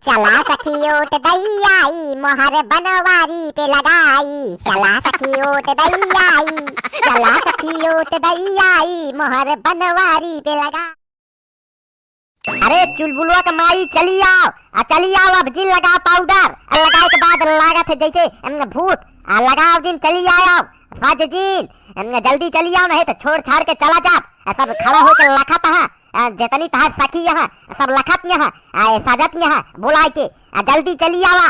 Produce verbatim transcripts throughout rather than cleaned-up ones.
चला सखी ओट दई आई, मोहर बनवारी पे लगाई। चला सखी ओट दई आई, चला सखी ओट दई आई, मोहर बनवारी पे लगा। अरे चुलबुलवा के माई, चली आओ, आ चली आओ, अब जिन लगाओ पाउडर, आ लगाए के बाद लागत है जैसे, अम, भूत, आ लगाओ जिन, चली आओ, सज जिन, अम, जल्दी चली आओ, नहीं तो छोड़ छाड़ के चला जाब। आ सब खड़ा होके लखत है, आ, जेतनी तहार सखी यहाँ, सब लखत यहाँ, आ, सजत यहाँ, बोलाए के, आ, जल्दी चली आवा।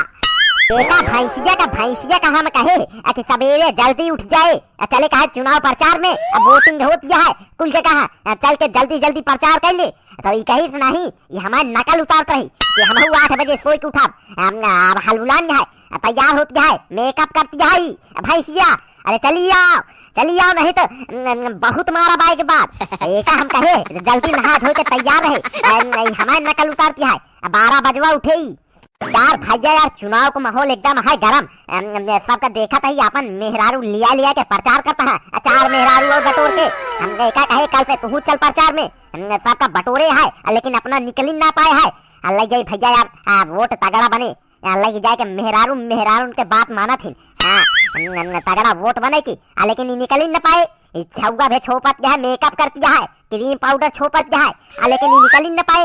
बेटा भैंसिया का, भैंसिया का हम कहे, आ, कि सवेरे जल्दी उठ जाए, आ, चले कहे चुनाव प्रचार में, अब वोटिंग होत गया है, कुल जगह, आ, चल के जल्दी जल्दी प्रचार कर ले। तो ई कही से नहीं, ये हमारे नकल उतारत रही, कि हमहू आठ बजे सोई के उठब, हम, आ, अब हलुलान यहाँ, आ, तैयार होत गया है, मेकअप करत गया है, आ, भैंसिया, अरे चली आओ, चली आओ, नहीं तो, न, न, बहुत मारा बाई के बाद। एका हम कहे, जल्दी नहा धो के तैयार रहे। अ, नहीं, हमारे नकल उतारती है। अब बारह बजवा उठे ही। यार भैया यार, चुनाव को माहौल एकदम है गरम। अम, अम, सबका देखत ही, अपन मेहरारू लिया लिया के प्रचार करता है। अ, चार मेहरारू और बटोर के। हम एका कहे, कल से तू चल प्रचार में। अम, सबका बटोरे है, अ, लेकिन अपना निकली ना पाए है। अ, लग जाई भैया यार, अ, वोट तगड़ा बने। आ, लग जाए के मेहरारू, मेहरारू उनके बात मानत हिन। हाँ, न, न, तगड़ा वोट बने की। आ, लेकिन ई निकल ही न पाए। ई छौआ भे छोपत गया है, मेकअप करत गया है, क्रीम पाउडर छोपत गया है। आ, लेकिन ई निकल ही न पाए।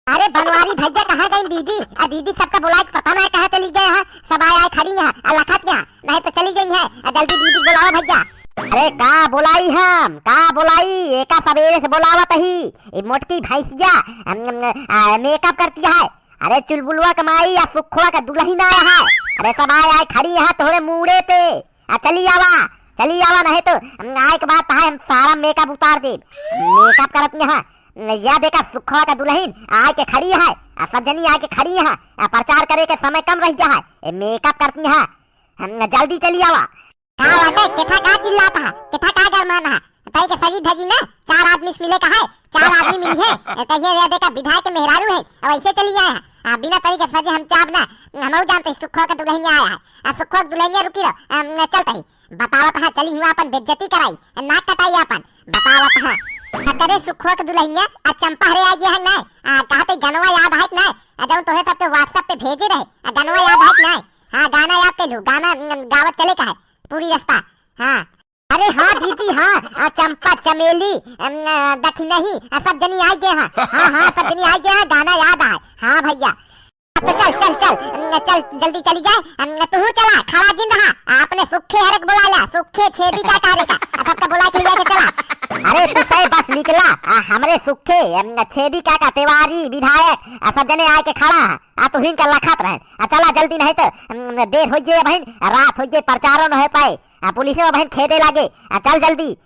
अरे बनवारी भैया, कहाँ गई दीदी? आ, दीदी सबका बुलाए के पता ना कहाँ चली गए हैं। सब आए आए खड़ी हैं, आ, लखत गया, नहीं तो चली गई है। आ, जल्दी दीदी बुलाओ भैया। अरे का बुलाई हम, का बुलाई? एका सवेरे से बुलावत ही। ई मोटकी भैंसिया, अम, अम, आ, मेकअप करत गया है। अरे चुलबुलवा के माई, आ सुखवा के दुलहिन आया है। अरे सब आए आए खड़ी है तोहरे मूड़े पे। आ चली आवा, चली आवा, नहीं तो, अम, आए के बाद तहार हम सारा मेकअप उतार देब। मेकअप करत यहाँ, या देखा सुखवा के दुलहिन आए के खड़ी है। आ सब जनी आए के खड़ी है। आ प्रचार करे के समय कम रह गया है। ए मेकअप करत यहाँ, हम जल्दी चली आवा। का बाटे? केथा का चिल्लात हा? केथा का गरमान हा? तई के सजी धजी ना, चार आदमी से मिले का है, चार आदमी मिली है। ए, कहिए रे देखा, विधायक के मेहरारू है, अब ऐसे चली आए हैं। आ, बिना तरी के सजे हम चाब ना, हमहू जानते हैं, सुखवा के दुलहिनिया आया है। आ, सुखवा के दुलहिनिया रुकी रहो, अम, चलत ही। बतावत हा, चली हुआ अपन बेइज्जती कराई, नाक कटाई अपन। बतावत हा। आ, करे सुखवा के दुलहिनिया, आ, चंपा हरे आ गया है ना, आ, कहा ते गनवा याद है ना, आ, जौन तोहे सबके WhatsApp पे भेजे रहे, आ, गनवा याद है ना? हाँ, गाना याद कर लू, गाना, अम, गावत चले का है, पूरी रास्ता। हाँ। अरे हाँ दीदी, हाँ, आ, चंपा चमेली, अम, आ, दखिनही, आ, सब जनी आई गए हैं। हाँ, हाँ, सब जनी आई गए हैं, गाना याद आए। हाँ भैया, अब तो चल, चल, चल, अम, चल, जल्दी चली जाए, अम, तू चला, खड़ा जिन रहा, आ, अपने सुखे हरे के बुला ला, सुखे छेदी का कार्य का, आ, सबका बुला के ले जाके चला। अरे तू सही बस निकला, आ, हमरे सुखे, अम, छेदी का का तिवारी विधायक, आ, सब जने आए के खड़ा है, आ, तू हिन का लखत रहे, आ, चला जल्दी नहीं तो, अम, देर हो गई बहन, रात हो गई, प्रचारो न हो पाए। आ, पुलिस में बहन खेदे लागे। आ, चल जल्दी।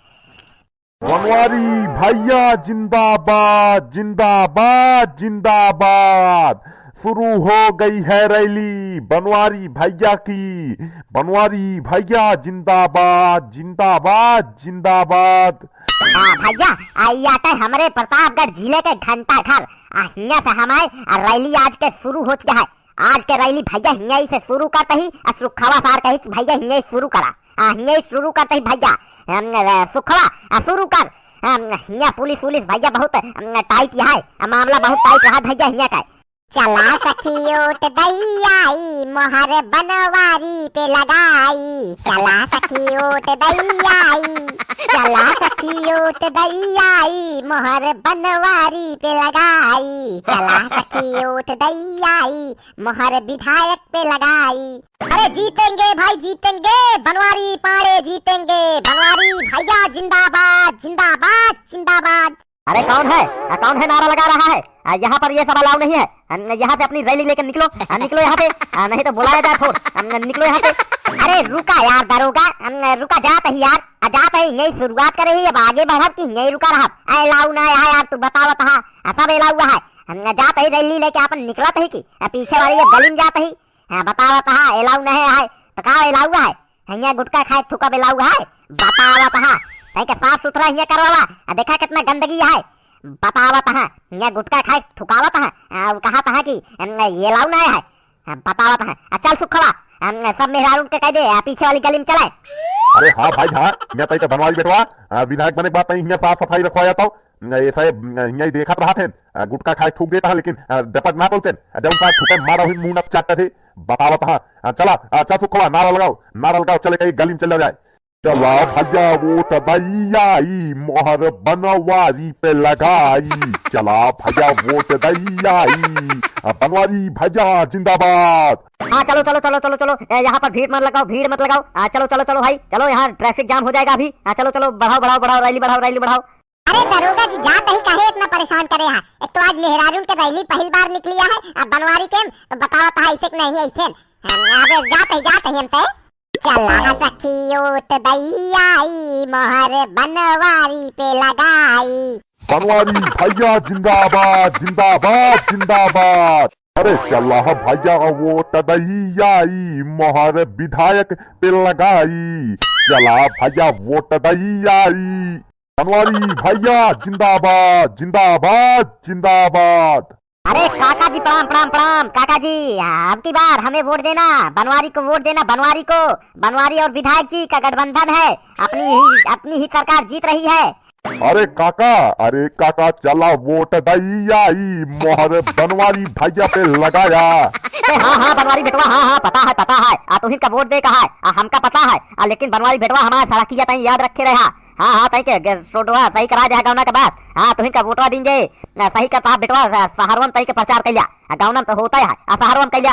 बनवारी भैया जिंदाबाद, जिंदाबाद, जिंदाबाद। शुरू हो गई है रैली बनवारी भैया की। बनवारी भैया जिंदाबाद, जिंदाबाद, जिंदाबाद। हाँ भैया, आ, ई आटे हमरे प्रतापगढ़ जिले के घंटा घर। आ, हियाँ से हमारे, आ, रैली आज के शुरू हो चुका है। आज के रैली भैया हियाँ से शुरू करते ही, आ, सुखवा सार कही भैया हियाँ शुरू करा। आ, हियाँ शुरू करते ही भैया, हम, आ, सुखवा, आ, शुरू कर। हम, हियाँ पुलिस उलिस भैया बहुत, हम, टाइट यहाँ है, आ, मामला बहुत टाइट रहा भैया हियाँ का। चला सखी ओट दई आई, मोहर बनवारी पे लगाई। चला सखी ओट दई आई, चला सखी ओट दई आई, मोहर बनवारी पे लगाई। चला सखी ओट दई आई, मोहर विधायक पे लगाई। अरे जीतेंगे भाई जीतेंगे, बनवारी पाड़े जीतेंगे, बनवारी भैया जिंदाबाद, जिंदाबाद, जिंदाबाद। अरे कौन है? आ, कौन है नारा लगा रहा है? आ, यहाँ पर ये सब अलाउ नहीं है। आ, यहाँ से अपनी रैली लेकर निकलो। आ, निकलो यहाँ से। आ, नहीं तो बुलाया जाए फोर्स। आ, निकलो यहाँ से। अरे रुका यार दरोगा, आ, रुका जात ही यार। आ, जात ही यही शुरुआत करे ही, अब आगे बढ़ब कि यही रुका रहब? आ, अलाउ ना है यार, तू बतावत हा। आ, सब अलाउ हुआ है। हम जात ही रैली लेके अपन निकलत ही कि, आ, पीछे वाली ये गली में जात ही। हाँ, बतावत हा, अलाउ नहीं है, तो का अलाउ है? हियाँ गुटखा खाए थूकब अलाउ है? बतावत हा, कहीं के साफ सुथरा हियाँ करवावा, आ देखा कितना गंदगी है। बतावत हा, हियाँ गुटखा खाए थुकावत हा, आ, उ कहत हा कि, अम, ये अलाउ नहीं है। हाँ, बतावत हा, आ चल सुखवा, हम सब मेहरारू के कह दे, आ, पीछे वाली गली में चले। अरे हाँ भाई, हाँ, मैं तई के बनवारी बेटवा, आ, विधायक बने के बाद तई हियाँ साफ सफाई रखवाया तो, न, ऐसा ही, न, हियाँ ही देखत रहत हैं, आ, गुटखा खाए थूक देता है, लेकिन, आ, डपट ना बोलते हैं, आ, जब उनका थूके मारा हुई मुंह न चाटते थे, बतावत हाँ, आ, चला, आ, चल सुखवा, नारा लगाओ, नारा लगाओ, चले कहीं गली में चल जाए। चला भैया वोट दई आई, मोहर बनवारी पे लगाई। चला भैया वोट दई आई, आ, बनवारी भैया जिंदाबाद। हाँ, चलो, चलो, चलो, चलो, चलो, ए, यहाँ पर भीड़ मत लगाओ, भीड़ मत लगाओ। हाँ, चलो, चलो, चलो भाई, चलो, यहाँ traffic jam हो जाएगा अभी। हाँ, चलो, चलो, बढ़ाओ, बढ़ाओ, बढ़ाओ, rally बढ़ाओ, rally बढ़ाओ। अरे दरोगा जी, जात ही काहे इतना परेशान करे हैं? एक तो आज मेहरारून के rally पहिल बार निकली है, अब बनवारी के बतावत है ऐसे कि नहीं ऐसे। हम अबे जात ही, जात ही हम तो। चला सखी वोट दई आई, मोहर बनवारी पे लगाई। बनवारी भैया जिंदाबाद, जिंदाबाद, जिंदाबाद। अरे चला भैया वोट दई आई, मोहर विधायक पे लगाई। चला भैया वोट दई आई। बनवारी भैया जिंदाबाद, जिंदाबाद, जिंदाबाद। अरे काका जी, प्रणाम, प्रणाम, प्रणाम। काका जी, अब की बार हमें वोट देना, बनवारी को वोट देना, बनवारी को। बनवारी और विधायक जी का गठबंधन है, अपनी ही, अपनी ही सरकार जीत रही है। अरे काका, अरे काका, चला वोट दई आई, मोहर बनवारी भैया पे लगाया। ए, हाँ, हाँ, बनवारी बेटवा, हाँ, हाँ, पता है, पता है। आ, तुहिन का वोट दे कहा है, आ, हमका पता है। आ, लेकिन बनवारी बेटवा, हमारा सड़किया तई याद रखे रहा। हाँ, हाँ, तई के, गे-, रोडवा सही करा दे, गौना के बाद। हाँ, तुहिन का वोटवा दिन जे, आ, सही कर पाप बेटवा, आ, शहरवन तई के प्रचार कैल्या। आ, गौना में तो होता है, आ, शहरवन कैल्या।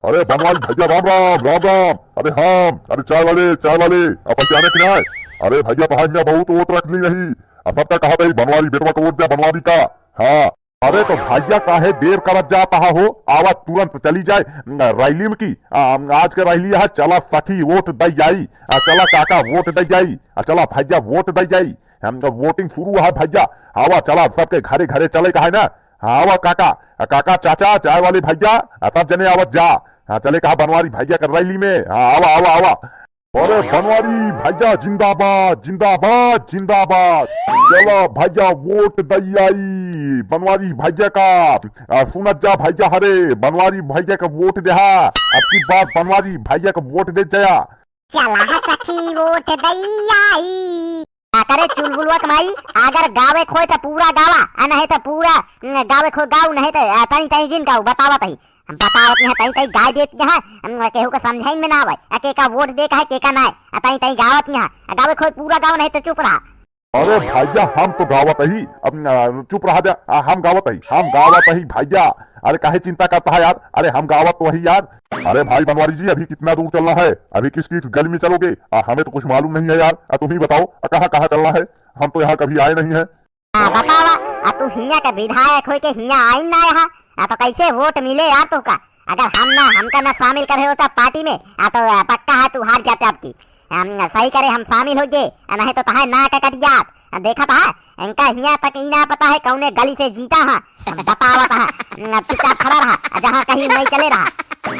अरे बनवारी भैया, राम राम, राम राम। अरे हम, अरे चाय वाले, चाय वाले, आप पहचाने कि नहीं? अरे भैया, तोहार यहाँ बहुत वोट रख ली रही। आ सबका कहा था, बनवारी बेटवा को वोट दे, बनवारी का। हाँ। अरे तो भैया, काहे देर करत जात हो? आवा, तुरंत चली जाए, न, रैली में की। आ, आज के रैली है, चला सखी वोट दई जाई। आ, चला काका वोट दई जाई। आ, चला भैया वोट दई जाई। हम तो voting शुरू है भैया। आवा, चला सबके घरे घरे चले का है ना। हाँ, आवा काका, आ, काका, चाचा, चाय वाले भैया, आ, सब जने आवत जा। हाँ, चले कहा बनवारी भैया कर रैली में। हाँ, आवा, आवा, आवा। अरे बनवारी भैया जिंदाबाद, जिंदाबाद, जिंदाबाद। चला भैया वोट दई आई बनवारी भैया का। आ, सुनत जा भैया, हरे बनवारी भैया का वोट देहा। अब की बार बनवारी भैया का वोट दे जाया। चला सखी वोट दई आई। का करे चुलबुलवा के माई, अगर गावे खोए त पूरा गावा, आ नहीं त पूरा, न, गावे खोए गाऊ, नहीं त, आ, तई तई जिन गाऊ, बतावत ही। हम बतावत यहाँ तई तई गाय देत यहाँ, हम केहू के समझाइन में ना आवे, आ के का वोट दे का है, के का नाय, आ तई तई गावत यहाँ, आ गावे खोए पूरा गावा, नहीं त चुप रहा। अरे भैया, हम तो गावत ही, अब, आ, चुप रहा जा, आ, हम गावत ही, हम गावत ही भैया। अरे काहे चिंता करता है यार, अरे हम गावत तो ही यार। अरे भाई बनवारी जी, अभी कितना दूर चलना है? अभी किस किस गली में चलोगे? आ, हमें तो कुछ मालूम नहीं है यार। आ, तुम ही बताओ, आ, कहाँ कहाँ चलना है? हम तो यहाँ कभी आए नहीं है। हाँ, बतावा, आ तू हियाँ के विधायक होई के हियाँ आइन ना यहाँ? आ, तो कैसे वोट मिले यार तोका? अगर हम ना, हमका ना शामिल करे होता पार्टी में, आ, तो, आ, पक्का है तू हार जाते अब की। हम सही करे हम शामिल हो गए, आ, नहीं तो तहार ना के कट जात। आ, देखा था, इनका हियाँ तक ही ना पता है कौने गली से जीता है। बतावत है, अब चुपचाप खड़ा रहा, आ, जहाँ कहीं वहीं चले रहा।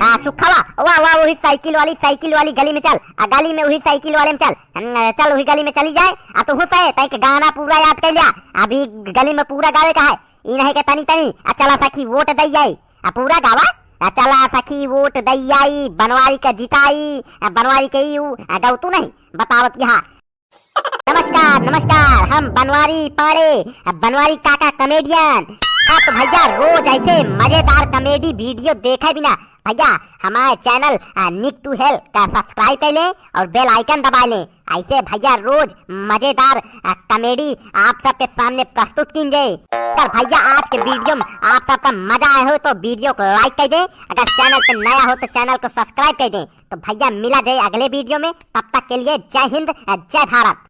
आ, सुखवा, वाह, वाह, वही साइकिल वाली, साइकिल वाली गली में चल, आ, गली में वही साइकिल वाले में चल, हम, चल वही गली में चली जाए, आ, तू हुसै, तै के गाना पूरा याद कर लिया, अभी गली में पूरा गावे का है, ई नहीं के तनी तनी, आ, चला सखी वोट दई जाई, आ, पूरा गावा, आ, चला सखी वोट दई आई, बनवारी का जिताई, आ, बनवारी के ई ऊ, आ, गौ तू नहीं, बतावत यहाँ। नमस्कार, नमस्कार, हम बनवारी पांड़े, बनवारी काका comedian। आप भैया रोज ऐसे मजेदार comedy video देखे बिना भैया हमारे channel, आ, Nick to Hell का subscribe कर लें और bell icon दबा लें। ऐसे भैया रोज मजेदार, आ, comedy आप सबके सामने प्रस्तुत कीन जाए। कर भैया आज के video में आप सबका मजा आया हो तो video को like कर दें, अगर channel पे नया हो तो channel को subscribe कर दें। तो भैया मिला जाए अगले video में, तब तक के लिए जय हिंद, जय भारत।